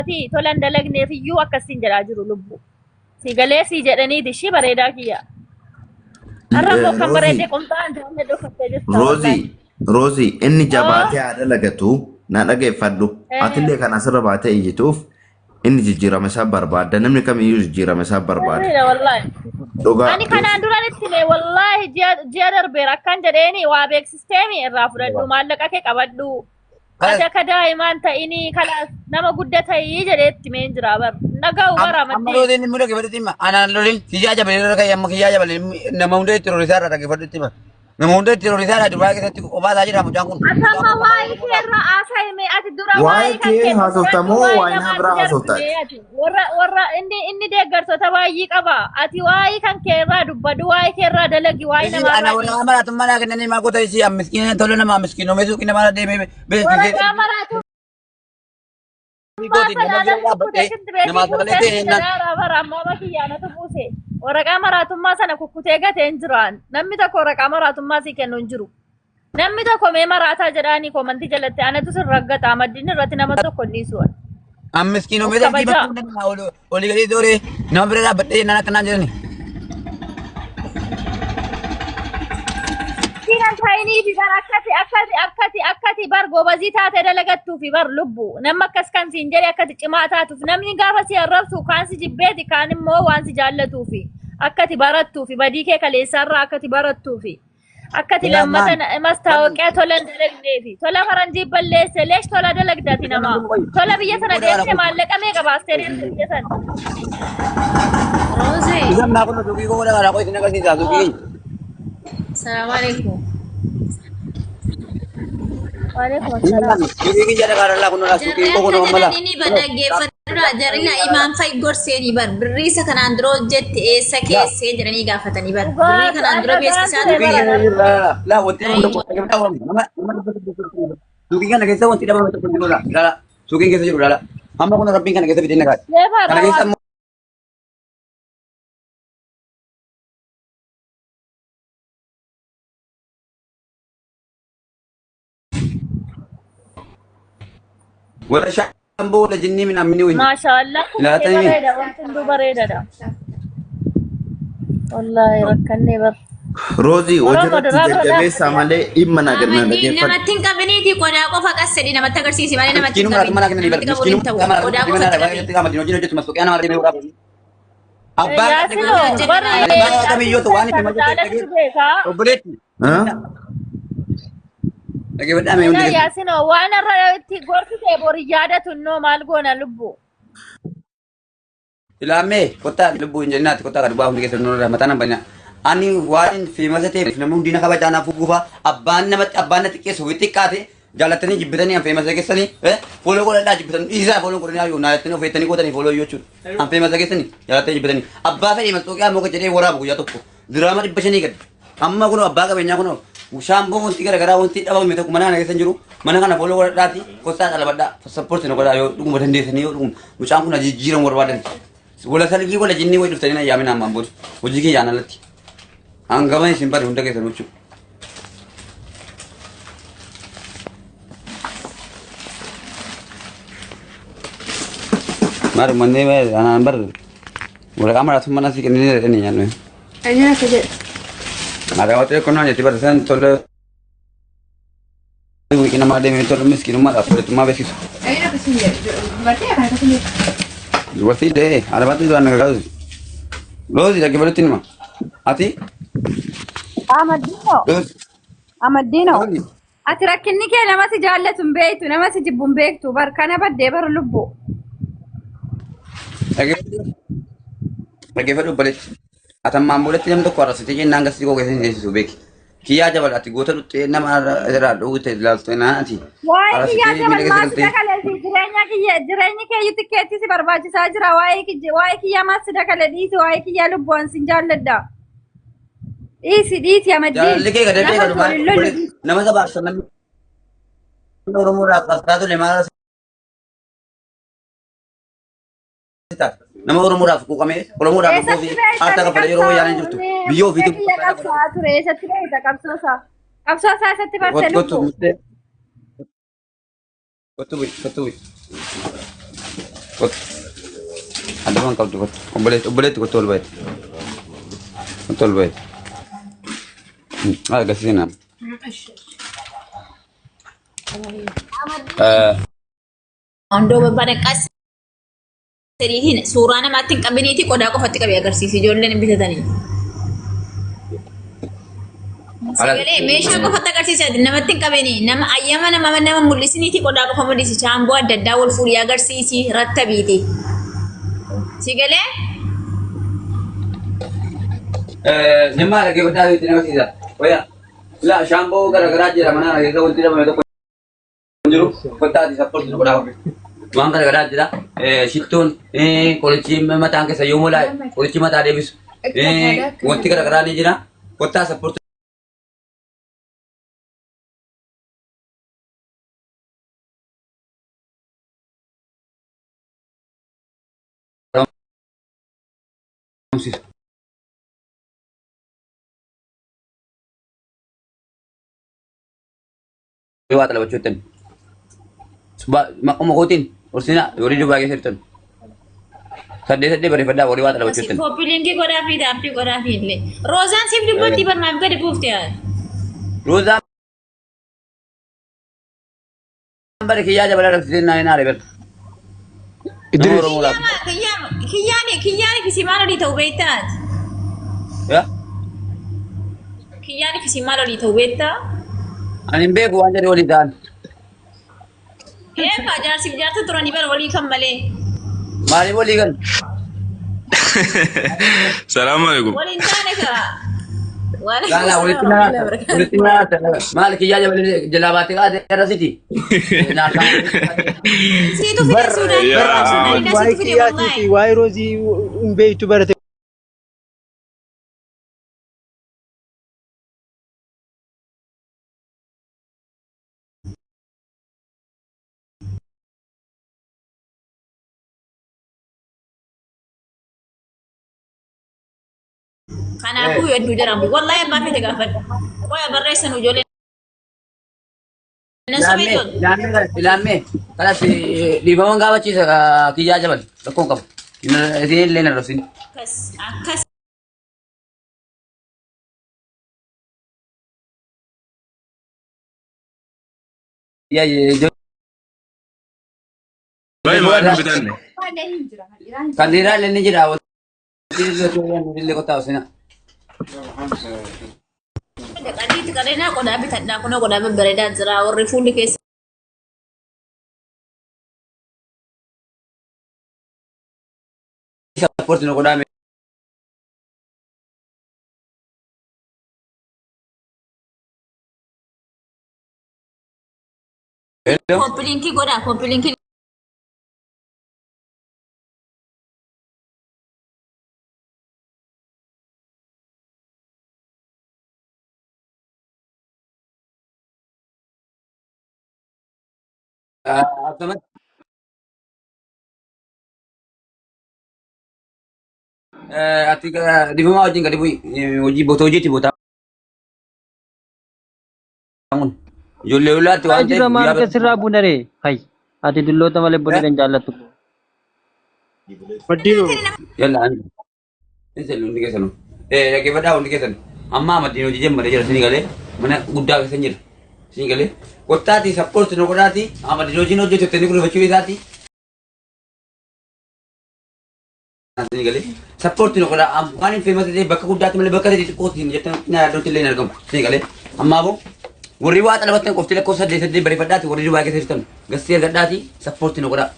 Ati tola hin dalagneef iyyuu akkasiin jedhaa jiru lubbu. Si galee si jedhaniiti ishii bareedaa kiyya. Har'a immoo kan bareedee Roozii, qomxaan jaalladhu uffattee jirta Roozii, wallaahi. Roozii, inni Oo, jabaatee haa dalagatu na dhageeffadhu. Atillee kan asirra baatee iyyituuf inni jijjiirama isaa barbaada. Namni kamiyyuu jijjiirama isaa barbaada. Sirriidha wallaahi. Dhugaa Ani kanaan dura itti hime wallaahi ji'a darbeera akkan jedheeni waa beeksisteemi irraa fudhadhu maallaqa kee qabadhu. Ati akka daa'imaan ta'inii kalaas nama gudda ta'ii jedhee itti himeen jira bar. Dhaga'u bara Amma maddii. roozeen immoo dhaggeeffadhutti hima. Anaan lolin kiyyaa jabalee irra ka'e amma kiyyaa jabalee nama hunda itti roorisaa irraa dhaggeeffadhutti hima. Nama hunda itti roorisaa irraa durbaa keessatti kophaa isaa jira mucaan kun. Ati amma waa'ee kee irraa haasa'ime ati dura Waa'ee waa'ee kan kee kee haasofta dubbadhu moo waa'ee waa'ee nama namaatti biraa haasofta darbine ati? ati warra warra inni deeggartoota baay'ee qaba ati waa'ee kan kee irraa dubbadhu waa'ee kee irraa dalagi waa'ee Isii namaa ana irraa warra dhiisi. maratummaa naa kennanii maa goota isii an miskiina tola namaa miskiinomee suuqii namaa deemee beeksisee Waraqaa maraatummaa gooti sana nama bira anatu kukkute dhaabbadhee shinti beetii namaa sagalee buusee ta'e sin jennaan. jedhaara bara ammaa bakiyyaanatu buuse. Waraqaa maraatummaa sana kukkutee gatee hin jiraan namni tokko waraqaa maraatummaa sii kennu hin jiru. Namni tokko mee maraataa jedhaanii koomantii jalatti anatu sin raggata maddin irratti nama tokko hin dhiisu. An Of miskiinomee darbii kabajaa. bakka hunda namaa olii gadii dooree nama bira dhaabbadhee jennaan akkanaan jedhani. Miskiinan ta'iniifi bar akkati akkati akkati akkati bar gobazii taatee dalagattuufi bar lubbu namni akkas kan siin jedhe akkati cimaa taatuuf namni gaafa si arrabsu kaan si jibbeeti kaan immoo waan si jaallatuufi akkati barattuufi badii kee kaleessaarraa akkati barattuufi. Akkati Ilaa lammata maan mastaawoqiyaa tola hin dalagneefi. Tola faranjii balleesse leesh tola dalagdati namaa. Tola biyya sana deemte maallaqa meeqa baastee deemte biyya sana. Roozee, Isan naa kun suuqii koo godha karaa koo isin agarsiisa suuqii keenya. salaamu alaikum. Waalaikum assalaam. Suuqii kiyya dhaqaa laa kun Jarri suuqii koo akka kun mala. jedhanii ni dhaggeeffadhuudha. Jarri na imaan fa'i gorseeni bar birrii isa kanaan dura hojjette eessa keessee jedhanii gaafatanii bar Dhugaa birrii kanaan dura an dhagaan beeksisaa ture Suuqii ture. bara. keessa jiru laa laa wanti nama nama suuqii kana keessa wanti dhabame tokko jiru laa laa suuqiin keessa jiru laa amma kun rabbiin kana keessa fidee nagaa Leefa kana keessa rawaa. ammoo Wala shaamboo wala jinnii min amini wayyi. Maashaallah kun kee Ilaalatanii bareeda wanti hunduu bareedadha. Wallaahi rakkannee bar. Roozii Oromoo hojirratti duraa bira jajjabeessaa dhaabbate. malee dhimma na na Amantii dhageeffadhu. namatti hin qabiniiti qodaa qofa qassedhi namatti agarsiisi malee namatti hin Miskiinuma qabin. mana kennanii bara Namatti qabuun hin miskiinuma ta'u. mana Qodaa mana qofatti mana qabi. qaama hojii hojjetu masuuqiyaa nama deemee waraabuu. Abbaan Yaasinoo Hojjetu barri maal abbaan kamiyyoo ta'u waan itti kan hojjetu jaalatu beekaa. obboleetti Haa? dhaggeeffadhaa mee hundi Ina keessan. Yaasinoo waan irra itti gorsi ta'e bori yaadatu innoo maal goona lubbu. Ilaammee kottaa lubbuu hin jedhinaati kottaa kan dubbaa hundi keessan nurra mataa nan banina. Ani waan feemasa ta'eef namni hundi na kabajaa naaf gufa abbaan namatti abbaan na xiqqeessu ofii xiqqaate jaallattanii jibbitanii an feemasa keessanii fooloo godhadhaa jibbitan dhiisaa fooloo godhanii yoo naa jettanii of eettanii gootanii fooloo yoo jechuudha. An feemasa keessanii jaallattanii jibbitanii abbaa fedhii masxooqiyaa muka jedhee waraabu guyyaa tokko diraama 500 gadi. Amma kunoo abbaa qabeenyaa kunoo shaamboo wanti garaagaraa wanti dhabame tokko mana kana keessa hin jiru. Mana kana fooloo godhadhaati kottaa dhalabadhaa sappoorti na godhaa yoo dhuguma dandeessanii yoo dhuguma mucaan kun jijjiiramu barbaadan. Wala salgii wala jinnii wayi dhuftanii na yaamin ammaan booda hojii kiyyaan alatti. Hangama isin bari hunda keessan jechuudha. Maal manneen anaan bar waraqaa maraatummaa nasii kennanii jedhanii nyaannu. Eenyuun akka jedhe? Maqaa xixiqqoo jetti barsiisaan tola wiiqii namaa deemee tola miskiinummaadhaaf toletummaa beeksisu. Eenyuun akkasiin jedhe? Dubartii akkana akkasiin jedhe? Dubartii ta'ee alabaatti duraan na gargaaru. Roozi dhaggeeffachuutti nima. Ati Amaddino, Roozi. Amaddino. Roozi. Ati rakkinni kee nama si jaallatu hin beektu, nama si jibbu hin beektu. Bar kana baddee bar lubbu. Dhaggeeffadhu obboleetti. Ati ammaan boodatti namni tokko arrabsitee jennaan gasii koo keessa hin seesisu beeki. Kiyyaa jabal ati goota dhuttee nama irraa dhowwite ilaaltu naan ati Waa'ee kiyyaa arrabsitee jabal miila keessa maal si galtee. dakale si jireenya kiyya jireenyi kee iyyuu xiqqeetti si barbaachisaa jira. Waa'ee kiyya waa'ee kiyyaa maal si dakale dhiisi waa'ee kiyyaa lubbuun sin jaalladha. Dhiisi dhiisi amaddiin. Jaalalli kee gadadee Nama galu maal waliin lollu obboleetti nama sabaaf sablammii Oromoo irraa qabsaa ture maal taata. Nama Oromoodhaaf quuqamee Oromoodhaaf lubbuu Eessatti ofii beekta aarsaa inni kaffalee yeroo wayyaaneen qabsaa'u? jirtu Inni biyya ofiitiin biyya qabsaa'aa ture. Eessatti beekta qabsoo isaa? Qabsoo isaa eessatti barte Kottu kottu lubbu? muttee kottu bu'i kottu bu'i. Kottu. Adama hin qabdu kottu. Obboleetti obboleetti kottu ol baay'ee. Kottu ol baay'ee. Agarsiisi nama. Hundoo barbaada qas sadiitiin suuraa namaatti hin qabiniiti qodaa qofatti qabi agarsiisi ijoolleen hin bitatanii. Sagalee meeshaa qofatti agarsiisa namatti hin qabini nama ayyama nama nama mul'isiniiti qodaa qofa mul'isi shaamboo adda addaa wal fuudhii agarsiisi rattabiiti. Sagalee Jimmaa dhaggeeffadhaa itti nama siisa. Wayyaa. Laa shaamboo garaagaraa jira mana kana keessa wanti dhabame tokko hin jiru. Kottaati sappoortii nu godhaa horre. Waan garaagaraa jira. Shittoon qorichi mataan keessa yoo molaa'e qorichi mataa deebisu. Wanti garaagaraa ni jira. Kottaa sappoortii. Waa xalabachuu jettan. Maquma kootiin horsiina horii dubbaa keessa jirtan. Saddeet saddeet barreeffadhaa horii waa xalabachuu jettan. Koppiliinkii godhaa fi taappii godhaa fi illee. Roozaan siif dubbatti barmaaf gadi buufte yaa. Roozaan bare kiyyaa jabalaa dhabsisee naa hin aare bar. Nama Idris. Oromoo laata. Kiyyaani kiyyaani fi simaan olii ta'u beektaati. Yaa? Kiyyaani fi simaan olii ta'u beektaa. Ani hin beeku waan jedhe walii ta'an. Eegaa jaarsiif jaarsa turanii bara walii kan malee. Maaliif walii galu? Salaamu alaikum. Waliin taane kaa. Laa walitti nyaata. Walitti nyaata. Maali kiyyaa jabalee jalaa baatee kaatee irra siti. Siitu fide Suudaan. Yaa. Suudaan Waa'ee siitu fide kiyyaatii fi wallaahi. waa'ee roozii hin beektu barate. Kanaafuu hedduu jedhamu. Wallaahi abbaa fete gaafadhu. Qoya barreessan ijoollee. Nan sobee Ilaammee tolu. ilaammee ilaammee kanas dhiifaman gaafachiisa kiyyaa jabal rakkoon qabu. Isin illee na rabsin. Akkas akkas. Baay'ee maal hin bitanne. Kan dhiiraa illee ni jira. Illee kottaa osina. Qadiitti qareenaa qodaa bitadhaa kunoo qodaa babbareedaa jira warri fuulli keessa. Sappoortii nu godhaa. Hello. Koppiliinkii godhaa koppiliinkii. Akkamitti? Ati dhiifamaa wajjin gadi bu'i. Hojii boota hojiitti boota. Ijoollee olaatti waan ta'eef Jira maal guyyaa akka sirraa bunaree? Hay, ati dulloota malee buna kan jaallattu. Maddiinoo. Yalla ani. Isin hundi keessanu. Dhaggeeffadhaa hundi keessan. Amma amaddiin hojii jammaree jira isin galee mana guddaa keessa jira. Isin galee kottaati sappoorti nu godhaati amaddiin hojiin hojjetu itti gurgurfachuu isaati. Isin galee sappoorti nu godhaa waan hin feemasa ta'e bakka guddaatti malee bakka xixiqqootti hin jettan na yaaddotti illee hin argamu. Isin galee ammaafuu warri waa xalabattan qofti lakkoofsa saddeet saddeet barreeffadhaati warri Dubaay keessa jirtan gassee argadhaati sappoorti nu godhaa.